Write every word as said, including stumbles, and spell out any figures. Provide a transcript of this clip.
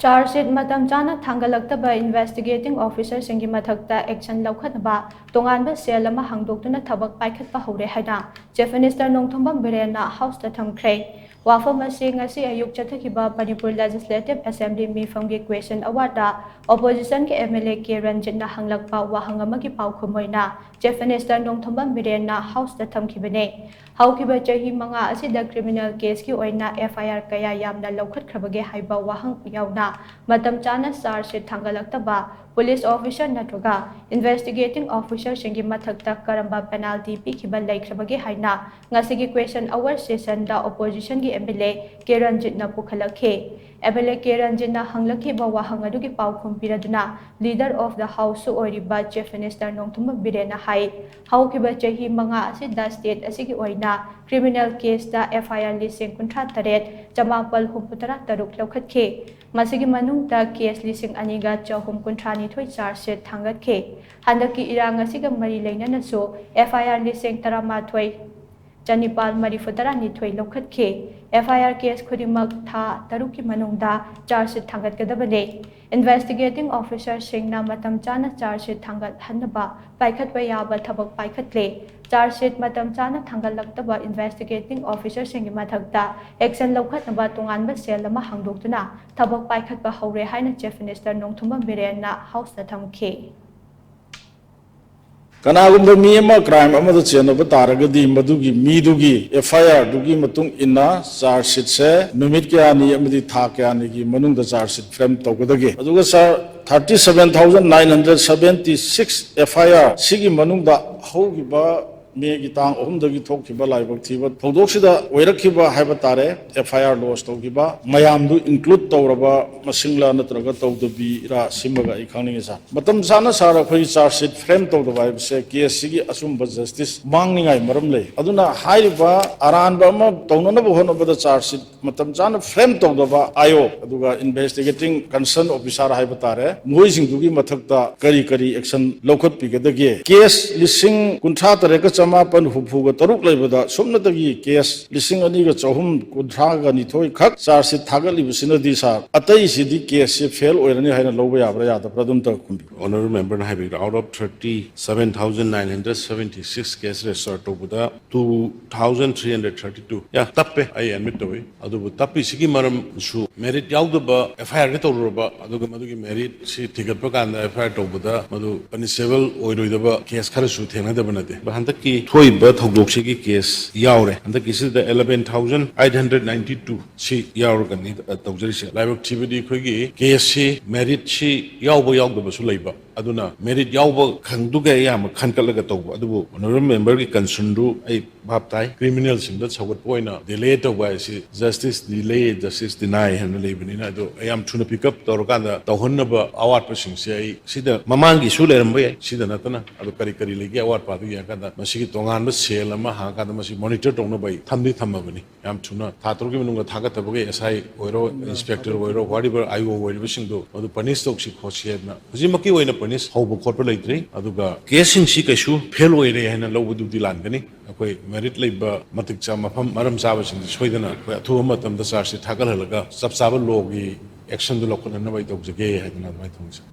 Charge ꯁꯤꯠ ꯃꯇꯝ ꯆꯥꯅ ꯊꯥꯡꯒꯠꯂꯛꯇꯕ ꯏꯟꯚꯦꯁꯇꯤꯒꯦꯇꯤꯡ ꯑꯣꯐꯤꯁꯔꯁꯤꯡꯒꯤ ꯃꯊꯛꯇ ꯑꯦꯛꯁꯟ ꯂꯧꯈꯠꯅꯕ ꯇꯣꯉꯥꯟꯕ ꯁꯦꯜ ꯑꯃ ꯍꯥꯡꯗꯣꯛꯇꯨꯅ ꯊꯕꯛ ꯄꯥꯏꯈꯠꯄ ꯍꯧꯔꯦ ꯍꯥꯏꯅ ꯆꯤꯐ ꯃꯤꯅꯤꯁꯇꯔ ꯅꯣꯡꯊꯣꯝꯕꯝ ꯕꯤꯔꯦꯟꯅ ꯍꯥꯎꯁꯇ ꯊꯝꯈ꯭ꯔꯦ꯫ ꯋꯥꯐꯝ ꯑꯁꯤ ꯉꯁꯤ ꯑꯌꯨꯛ ꯆꯠꯊꯈꯤꯕ ꯃꯅꯤꯄꯨꯔ ꯂꯦꯖꯤꯁꯂꯦꯇꯤꯚ ꯑꯦꯁꯦꯝꯕ꯭ꯂꯤ ꯃꯤꯐꯝꯒꯤ ꯀ꯭ꯋꯦꯁꯟ ꯑꯋꯥꯔꯗ ꯑꯣꯄꯣꯖꯤꯁꯟꯒꯤ ꯑꯦꯝ ꯑꯦꯜ ꯑꯦ ꯀꯦ ꯔꯟꯖꯤꯠꯅ ꯍꯪꯂꯛꯄ ꯋꯥꯍꯪ ꯑꯃꯒꯤ ꯄꯥꯎꯈꯨꯝ ꯑꯣꯏꯅ ꯆꯤꯐ ꯃꯤꯅꯤꯁꯇꯔ ꯅꯣꯡꯊꯣꯝꯕꯝ ꯕꯤꯔꯦꯟꯅ ꯍꯥꯎꯁꯇ ꯊꯝꯈꯤꯕꯅꯦ꯫ ꯍꯧꯈꯤꯕ ꯆꯍꯤ ꯃꯉꯥ ꯑꯁꯤꯗ ꯀ꯭ꯔꯤꯃꯤꯅꯦꯜ ꯀꯦꯁꯀꯤ ꯑꯣꯏꯅ ꯑꯦꯐ ꯑꯥꯏ ꯑꯥꯔ ꯀꯌꯥ ꯌꯥꯝꯅ ꯂꯧꯈꯠꯈ꯭ꯔꯕꯒꯦ ꯍꯥꯏꯕ ꯋꯥꯍꯪ ꯌꯥꯎꯅ ꯃꯇꯝ ꯆꯥꯅ ꯆꯥꯔꯖ ꯁꯤꯠ ꯊꯥꯡꯒꯠꯂꯛꯇꯕ ꯄꯨꯂꯤꯁ ꯑꯣꯐꯤꯁꯔ ꯅꯠꯇ꯭ꯔꯒ ꯏꯟꯚꯦꯁꯇꯤꯒꯦꯇꯤꯡ ꯑꯣꯐꯤꯁꯔꯁꯤꯡꯒꯤ ꯃꯊꯛꯇ ꯀꯔꯝꯕ ꯄꯦꯅꯥꯜꯇꯤ ꯄꯤꯈꯤꯕ ꯂꯩꯈ꯭ꯔꯕꯒꯦ ꯍꯥꯏꯅ ꯉꯁꯤꯒꯤ ꯀ꯭ꯋꯦꯁꯟ ꯑꯋꯥꯔ ꯁꯦꯁꯟꯗ ꯑꯣꯄꯣꯖꯤꯁꯟꯒꯤ ꯑꯦꯝ ꯑꯦꯜ ꯑꯦ ꯀꯦ ꯔꯟꯖꯤꯠꯅ ꯄꯨꯈꯠꯂꯛꯈꯤ꯫ ꯑꯦꯝ ꯑꯦꯜ ꯑꯦ ꯀꯦ ꯔꯟꯖꯤꯠꯅ ꯍꯪꯂꯛꯈꯤꯕ ꯋꯥꯍꯪ ꯑꯗꯨꯒꯤ ꯄꯥꯎꯈꯨꯝ ꯄꯤꯔꯗꯨꯅ ꯂꯤꯗꯔ ꯑꯣꯐ ꯗ ꯍꯥꯎꯁꯁꯨ ꯑꯣꯏꯔꯤꯕ ꯆꯤꯐ ꯃꯤꯅꯤꯁꯇꯔ ꯅꯣꯡꯊꯣꯝꯕꯝ ꯕꯤꯔꯦꯟꯅ ꯍꯥꯏ, ꯍꯧꯈꯤꯕ ꯆꯍꯤ ꯃꯉꯥ ꯑꯁꯤꯗ ꯁ꯭ꯇꯦꯠ ꯑꯁꯤꯒꯤ ꯑꯣꯏꯅ ꯀ꯭ꯔꯤꯃꯤꯅꯦꯜ ꯀꯦꯁꯇ ꯑꯦꯐ ꯑꯥꯏ ꯑꯥꯔ ꯂꯤꯁꯤꯡ ꯀꯨꯟꯊ꯭ꯔꯥ ꯇꯔꯦꯠ ꯆꯃꯥꯄꯜ ꯍꯨꯝꯐꯨ ꯇꯔꯥ ꯇꯔꯨꯛ ꯂꯧꯈꯠꯈꯤ꯫ ꯃꯁꯤꯒꯤ ꯃꯅꯨꯡꯗ ꯀꯦꯁ ꯂꯤꯁꯤꯡ ꯑꯅꯤꯒ ꯆꯍꯨꯝ ꯀꯨꯟꯊ꯭ꯔꯥ ꯅꯤꯊꯣꯏ ꯆꯥꯔꯖ ꯁꯤꯠ ꯊꯥꯡꯒꯠꯈꯤ꯫ ꯍꯟꯗꯛꯀꯤ ꯏꯔꯥꯡ ꯑꯁꯤꯒ ꯃꯔꯤ ꯂꯩꯅꯅꯁꯨ ꯑꯦꯐ ꯑꯥꯏ ꯑꯥꯔ ꯂꯤꯁꯤꯡ ꯇꯔꯥꯃꯥꯊꯣꯏ ꯆꯅꯤꯄꯥꯜ ꯃꯔꯤꯐꯨ ꯇꯔꯥ ꯅꯤꯊꯣꯏ ꯂꯧꯈꯠꯈꯤ꯫ ꯑꯦꯐ ꯑꯥꯏ ꯑꯥꯔ ꯀꯦꯁ ꯈꯨꯗꯤꯡꯃꯛ ꯊꯥ ꯇꯔꯨꯛꯀꯤ ꯃꯅꯨꯡꯗ ꯆꯥꯔꯖ ꯁꯤꯠ ꯊꯥꯡꯒꯠꯀꯗꯕꯅꯤ꯫ ꯏꯟꯚꯦꯁꯇꯤꯒꯦꯇꯤꯡ ꯑꯣꯐꯤꯁꯔꯁꯤꯡꯅ ꯃꯇꯝ ꯆꯥꯅ ꯆꯥꯔꯖ ꯁꯤꯠ ꯊꯥꯡꯒꯠꯍꯟꯅꯕ ꯄꯥꯏꯈꯠꯄ ꯌꯥꯕ ꯊꯕꯛ ꯄꯥꯏꯈꯠꯂꯦ꯫ ꯆꯥꯔꯖ ꯁꯤꯠ ꯃꯇꯝ ꯆꯥꯅ ꯊꯥꯡꯒꯠꯂꯛꯇꯕ ꯏꯟꯚꯦꯁꯇꯤꯒꯦꯇꯤꯡ ꯑꯣꯐꯤꯁꯔꯁꯤꯡꯒꯤ ꯃꯊꯛꯇ ꯑꯦꯛꯁꯟ ꯂꯧꯈꯠꯅꯕ ꯇꯣꯉꯥꯟꯕ ꯁꯦꯜ ꯑꯃ ꯍꯥꯡꯗꯣꯛꯇꯨꯅ ꯊꯕꯛ ꯄꯥꯏꯈꯠꯄ ꯍꯧꯔꯦ ꯍꯥꯏꯅ ꯆꯤꯐ ꯃꯤꯅꯤꯁꯇꯔ ꯅꯣꯡꯊꯣꯝꯕꯝ ꯕꯤꯔꯦꯟꯅ ꯍꯥꯎꯁꯇ ꯊꯝꯈꯤ꯫ ꯀꯅꯥꯒꯨꯝꯕ ꯃꯤ ꯑꯃ ꯀ꯭ꯔꯥꯏꯝ ꯑꯃꯗ ꯆꯦꯟꯅꯕ ꯇꯥꯔꯒꯗꯤ ꯃꯗꯨꯒꯤ ꯃꯤꯗꯨꯒꯤ ꯑꯦꯐ ꯑꯥꯏ ꯑꯥꯔꯗꯨꯒꯤ ꯃꯇꯨꯡ ꯏꯟꯅ ꯆꯥꯔꯖ ꯁꯤꯠꯁꯦ ꯅꯨꯃꯤꯠ ꯀꯌꯥꯅꯤ ꯑꯃꯗꯤ ꯊꯥ ꯀꯌꯥꯅꯤꯒꯤ ꯃꯅꯨꯡꯗ ꯆꯥꯔꯖ ꯁꯤꯠ ꯐ꯭ꯔꯦꯝ ꯇꯧꯒꯗꯒꯦ? ꯑꯗꯨꯒ ꯁꯥꯔ, thirty seven thousand nine hundred seventy six F I R ꯁꯤꯒꯤ ꯃꯅꯨꯡꯗ ꯍꯧꯈꯤꯕ ꯃꯦꯒꯤ ꯇꯥꯡ ꯑꯍꯨꯝꯗꯒꯤ ꯊꯣꯛꯈꯤꯕ ꯂꯥꯏꯕꯛ ꯊꯤꯕ ꯊꯧꯗꯣꯛꯁꯤꯗ ꯑꯣꯏꯔꯛꯈꯤꯕ ꯍꯥꯏꯕ ꯇꯥꯔꯦ, ꯑꯦꯐ ꯑꯥꯏ ꯑꯥꯔ ꯂꯣꯖ ꯇꯧꯈꯤꯕ ꯃꯌꯥꯝꯗꯨ ꯏꯟꯀ꯭ꯂꯨꯗ ꯇꯧꯔꯕ ꯃꯁꯤꯡꯂ ꯅꯠꯇ꯭ꯔꯒ ꯇꯧꯗꯕꯤꯔ ꯁꯤꯃꯒ ꯑꯩ ꯈꯪꯅꯤꯡꯉꯤ ꯁꯥꯔ꯫ ꯃꯇꯝ ꯆꯥꯅ ꯁꯥꯔ, ꯑꯩꯈꯣꯏ ꯆꯥꯔꯖ ꯁꯤꯠ ꯐ꯭ꯔꯦꯝ ꯇꯧꯗꯕ ꯍꯥꯏꯕꯁꯦ ꯀꯦꯁꯁꯤꯒꯤ ꯑꯆꯨꯝꯕ ꯖꯁꯇꯤꯁ ꯃꯥꯡꯅꯤꯡꯉꯥꯏ ꯃꯔꯝ ꯂꯩ꯫ ꯑꯗꯨꯅ ꯍꯥꯏꯔꯤꯕ ꯑꯔꯥꯟꯕ ꯑꯃ ꯇꯧꯅꯅꯕ ꯍꯣꯠꯅꯕꯗ ꯆꯥꯔꯖ ꯁꯤꯠ ꯃꯇꯝ ꯆꯥꯅ ꯐ꯭ꯔꯦꯝ ꯇꯧꯗꯕ ꯑꯥꯏ ꯑꯣ ꯑꯗꯨꯒ ꯏꯟꯚꯦꯁꯇꯤꯒꯦꯇꯤꯡ ꯀꯟꯁꯔꯟ ꯑꯣꯐꯤꯁꯥꯔ ꯍꯥꯏꯕ ꯇꯥꯔꯦ, ꯃꯈꯣꯏꯁꯤꯡꯗꯨꯒꯤ ꯃꯊꯛꯇ ꯀꯔꯤ ꯀꯔꯤ ꯑꯦꯛꯁꯟ ꯂꯧꯈꯠꯄꯤꯒꯗꯒꯦ? ꯀꯦꯁ ꯂꯤꯁꯤꯡ ꯀꯨꯟꯊ꯭ꯔꯥ ꯇꯔꯦꯠꯀ ꯆꯃꯥꯄꯟ ꯍꯨꯝꯐꯨꯒ ꯇꯔꯨꯛ ꯂꯩꯕꯗ ꯁꯨꯞꯅꯇꯒꯤ ꯀꯦꯁ ꯂꯤꯁꯤꯡ ꯑꯅꯤꯒ ꯆꯍꯨꯝ ꯀꯨꯟꯊ꯭ꯔꯥꯒ ꯅꯤꯊꯣꯏ ꯈꯛ ꯆꯥꯔꯖꯁꯤꯠ ꯊꯥꯒꯠꯂꯤꯕꯁꯤꯅꯗꯤ, ꯁꯥꯔ, ꯑꯇꯩꯁꯤꯗꯤ ꯀꯦꯁꯁꯦ ꯐꯦꯜ ꯑꯣꯏꯔꯅꯤ ꯍꯥꯏꯅ ꯂꯧꯕ ꯌꯥꯕ꯭ꯔꯥ ꯌꯥꯗꯕ꯭ꯔꯥ, ꯑꯗꯨꯝꯇ ꯈꯨꯝꯕꯤꯌꯨ꯫ Honourable Member ꯅ ꯍꯥꯏꯕꯤꯕꯗ, out of thirty seven thousand nine hundred seventy six case register ꯇꯧꯕꯗ two thousand three hundred thirty two, ꯌꯥ, ꯇꯞꯄꯦ, ꯑꯩ admit ꯇꯧꯏ꯫ ꯑꯗꯨꯕꯨ ꯇꯞꯄꯤꯁꯤꯒꯤ ꯃꯔꯝꯁꯨ merit ꯌꯥꯎꯗꯕ F I R ꯗꯤ ꯇꯧꯔꯨꯔꯕ, ꯑꯗꯨꯒ ꯃꯗꯨꯒꯤ merit ꯁꯤ ꯊꯤꯒꯠꯄ ꯀꯥꯟꯗ F I R ꯇꯧꯕꯗ ꯃꯗꯨ punishable ꯑꯣꯏꯔꯣꯏꯗꯕ case ꯈꯔꯁꯨ ꯊꯦꯡꯅꯗꯕ ꯅꯠꯇꯦ꯫ ꯍꯟꯗꯛꯀꯤ ꯊꯣꯛꯏꯕ ꯊꯧꯗꯣꯛꯁꯤꯒꯤ case ꯌꯥꯎꯔꯦ꯫ ꯍꯟꯗꯛꯀꯤꯁꯤꯗ eleven thousand eight hundred ninety two ꯁꯤ ꯌꯥꯎꯔꯒꯅꯤ, ꯑ, ꯇꯧꯖꯔꯤꯁꯦ꯫ ꯂꯥꯏꯕꯛ ꯊꯤꯕꯗꯤ ꯑꯩꯈꯣꯏꯒꯤ case ꯁꯤ merit ꯁꯤ ꯌꯥꯎꯕ ꯌꯥꯎꯗꯕꯁꯨ ꯂꯩꯕ꯫ ꯑꯗꯨꯅ merit ꯌꯥꯎꯕ ꯈꯪꯗꯨꯒ ꯑꯌꯥꯝꯕ ꯈꯟꯒꯠꯂꯒ ꯇꯧꯕ꯫ ꯑꯗꯨꯕꯨ Honourable Member ꯒꯤ concern ꯗꯨ ꯑꯩ ꯚꯥꯞ ꯇꯥꯏ꯫ Criminal ꯁꯤꯡꯗ ꯁꯧꯒꯠꯄ ꯑꯣꯏꯅ delay ꯇꯧꯕ ꯍꯥꯏꯁꯤ justice delay, justice deny ꯍꯥꯏꯅ ꯂꯩꯕꯅꯤꯅ, ꯑꯗꯣ ꯌꯥꯝ ꯊꯨꯅ pick up ꯇꯧꯔꯀꯥꯟꯗ ꯇꯧꯍꯟꯅꯕ ꯑꯋꯥꯠꯄꯁꯤꯡꯁꯦ ꯑꯩ ꯁꯤꯗ ꯃꯃꯥꯡꯒꯤꯁꯨ ꯂꯩꯔꯝꯕ ꯌꯥꯏ, ꯁꯤꯗ ꯅꯠꯇꯅ꯫ ꯑꯗꯣ ꯀꯔꯤ ꯀꯔꯤ ꯂꯩꯒꯦ ꯑꯋꯥꯠꯄ ꯑꯗꯨ ꯌꯦꯡꯉꯀꯥꯟꯗ ꯃꯁꯤꯒꯤ ꯇꯣꯉꯥꯟꯕ cell ꯑꯃ ꯍꯥꯡꯉꯀꯥꯟꯗ ꯃꯁꯤ monitor ꯇꯧꯅꯕ ꯑꯩ ꯊꯝꯗꯤ ꯊꯝꯃꯕꯅꯤ꯫ ꯌꯥꯝ ꯊꯨꯅ ꯊꯥ ꯇꯔꯨꯛꯀꯤ ꯃꯅꯨꯡꯗ ꯊꯥꯒꯠꯇꯕꯈꯩ S I ꯑꯣꯏꯔꯣ, inspector ꯑꯣꯏꯔꯣ, whatever I O ꯑꯣꯏꯔꯤꯕꯁꯤꯡꯗꯣ ꯃꯗꯨ punish ꯇꯧꯁꯤ ꯈꯣꯠꯁꯤ ꯍꯥꯏꯗꯅ ꯍꯧꯖꯤꯛꯃꯛꯀꯤ ꯑꯣꯏꯅ punish ꯍꯧꯕ ꯈꯣꯠꯄ ꯂꯩꯇ꯭ꯔꯤ꯫ ꯑꯗꯨꯒ case ꯁꯤꯡꯁꯤ ꯀꯩꯁꯨ fail ꯑꯣꯏꯔꯦ ꯍꯥꯏꯅ ꯂꯧꯕꯗꯨꯗꯤ ꯂꯥꯟꯒꯅꯤ꯫ ꯑꯩꯈꯣꯏ merit ꯂꯩꯕ ꯃꯇꯤꯛ ꯆꯥ ꯃꯐꯝ ꯃꯔꯝ ꯆꯥꯕꯁꯤꯡꯗꯤ ꯁꯣꯏꯗꯅ ꯑꯩꯈꯣꯏ ꯑꯊꯨꯕ ꯃꯇꯝꯗ charge sheet ꯊꯥꯒꯠꯍꯜꯂꯒ ꯆꯞ ꯆꯥꯕ law ꯒꯤ action ꯗꯨ ꯂꯧꯈꯠꯅꯅꯕ ꯑꯩ ꯇꯧꯖꯒꯦ ꯍꯥꯏꯗꯅ ꯑꯗꯨꯃꯥꯏꯅ ꯊꯝꯖꯩ꯫